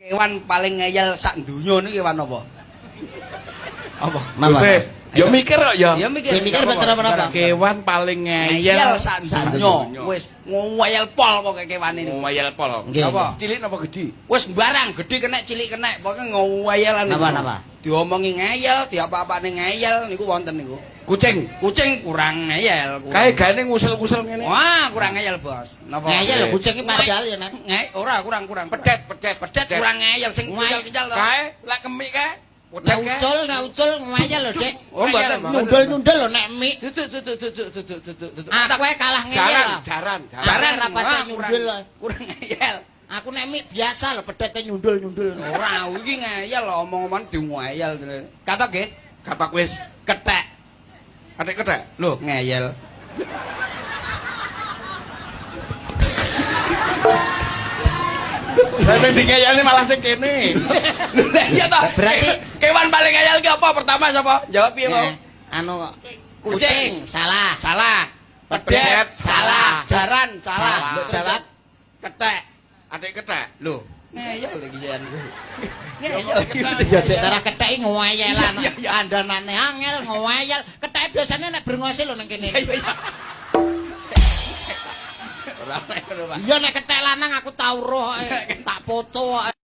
Kewan paling ngeyel sak donya niki kewan apa? Apa? Napa? Ya mikir kok ya. Ya mikir. Ya mikir betul apa-apa. Kewan paling Ngeyel ngeyel sak donya. Wis ngeyel pol pokoke kewan ini. Ngeyel pol. Nggih. Apa? Cilik napa gedhi? Wis barang gedhe kenek cilik kenek pokoke ngeyelan niku. Napa, napa? Diomongi ngeyel, diapa-apane ngeyel niku wonten niku. Kucing. Kucing kurang ngeyel. Kurang. Kae gaene ngusil-ngusil ngene. Wah, kurang ngeyel, Bos. Napa? Ngeyel lho kucing iki padahal ya nek. Ora kurang kurang. Pedet, pedet, Pedet kurang ngeyel sing kincal-kincal to. Kae lek kemik kae. Pedet Nek kae. ucul, nek ucul ngeyel lho, Dik. Oh, mboten. Nundul-nundul lho nek mik. Duduk duduk duduk duduk duduk duduk. Aku ae kalah ngeyel. Jaran, jaran, jaran. Jaran Ora patek wah, nyundul. Kurang ngeyel. Aku nek mik biasa lho pedete nyundul-nyundul. Ora, iki ngeyel omong-omongan dingeyel. Katok nggih? Katok wis. Kethek. Atik kethek. Lho, ngeyel. Lah sing dingeyelne malah sing kene. Lho, lah iya toh. Berarti- kewan paling ngeyel ki apa pertama sapa? Jawab piye, Pak? Eh, anu kok. Kucing. Kucing salah. Salah. Pedet Pedet, salah. Jaran salah. Mbok jawab Kethek. Atik kethek. Lho, ngeyel lagi jan. Ngeyel. Ya Dik tarah kethek ngoyelan. Iya, iya. Kandhanane angel ngoyel. Kethek biasane nek brengose lho nang kene. Iya, iya. Ora ngono, Pak. Iya nek kethek lanang aku tau roh ae. Tak foto ae.